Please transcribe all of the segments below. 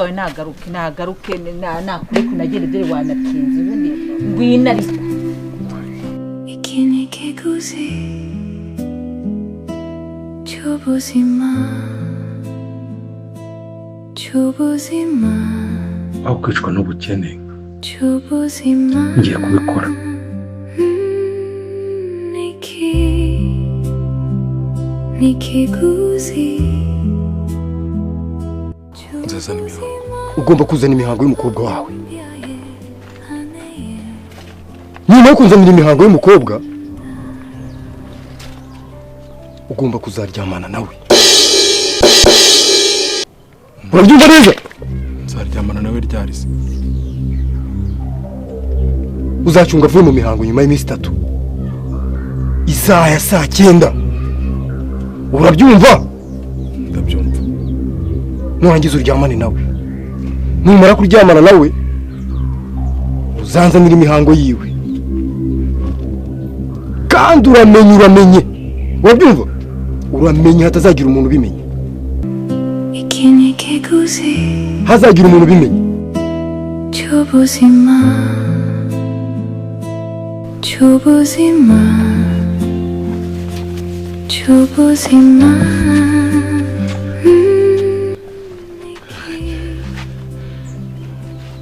Wawe nagaruke nagaruke nakure kunagende dore wanatinze ubundi ngwino ariko. Iki ni ikiguzi cy'ubuzima cy'ubuzima. Aho kwicwa n'ubukene cy'ubuzima ngiye kubikora. Niki nikiguzi. Nzazana imihango. Ugomba kuzana imihango y'umukobwa wawe. Nyuma yo kuzanira imihango y'umukobwa ugomba kuzaryamana nawe. Urabyumva neza? Nzaryamana nawe ryari se? Uzacunga avuye mu mihango nyuma y'iminsi 3. Isaha ya saa 9. Urabyumva? Ndabyumva. Nurangiza uryamane nawe. Numara kuryamana nawe uzanzanira imihango yiwe. Kandi uramenye uramenye. Urabyumva? Uramenye hatazagira umuntu ubimenya. Iki ni ikiguzi. Hazagira umuntu ubimenya. Cy'ubuzima cy'ubuzima cy'ubuzima.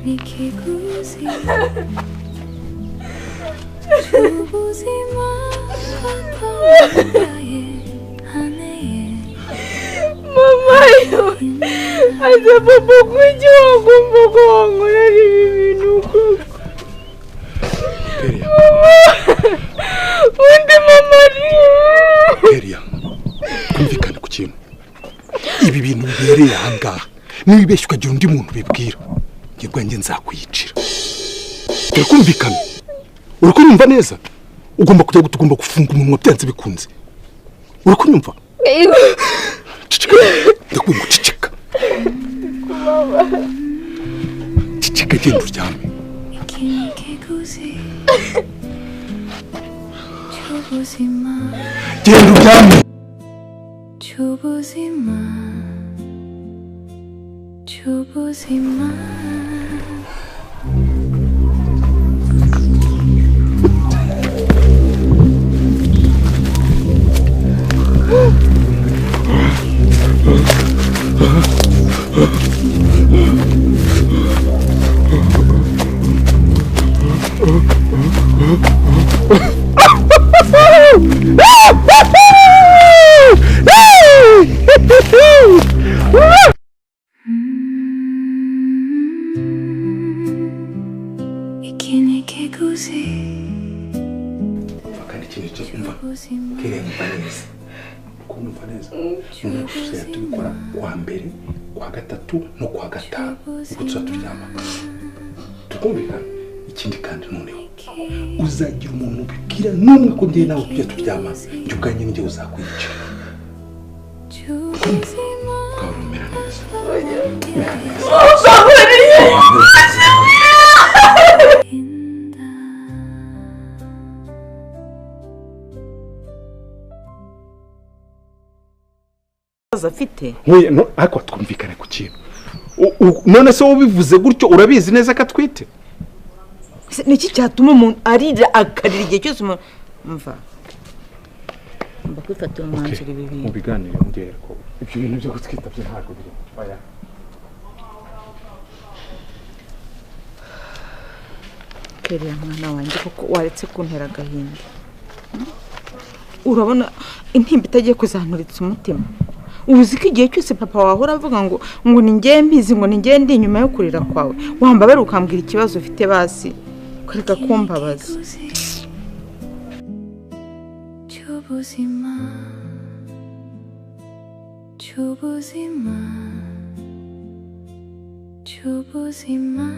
Nikiguzi cy'ubuzima. Mama aza papa kuki wagomba ko wankorera ibi bintu koko? Undi mama ari Keria, twumvikane ku kintu. Ibi bintu bibereye aha ngaha niba ubeshya ukagira undi muntu ubibwira njye bwanjye nzakwiyicira. Turi kumvikana? Uri kunyumva neza? Ugomba kujya tugomba gufunga umunwa byanze bikunze. Uri kunyumva? Ceceka. Ndakubwira ngo ceceka. Ceceka genda uryame. Iki ni ikiguzi cy'ubuzima. Genda uryame. Cy'ubuzima cy'ubuzima. Iki ni ikiguzi. Kandi ikintu cyo kumva Keria nyumva neza. Kumva neza. Umuntu tubikora kwa mbere, kwa gatatu no kwa gatanu. Uko tuzaturyama. Tukumvikana. Ikindi kandi noneho uzagira umuntu ubibwira n'umwe ko njye nawe tujya turyama njye ubwanjye njye uzakwiyicira. Ukaba umera neza. Umera neza. Afite no, ariko twumvikane ku kintu. None se ubivuze gutyo urabizi neza ko atwite? Niki cyatuma umuntu arira akarira igihe cyose umuntu mva mba kwifatira umwanzuro ibi bintu mu biganiro ngera ko ibyo bintu byo gutwita byo ntabwo biri. Oya. Keria mwana wanjye koko waretse kuntera agahinda. Urabona intimba itagiye kuzanturitsa umutima. Uzi ko igihe cyose papa wahora avuga ngo ngo ni ngiye mbizi ngo ni ngiye ndi inyuma yo kurira kwawe. Wambabera ukambwira ikibazo ufite basi ukareka kumbabaza. Cy'ubuzima cy'ubuzima cy'ubuzima.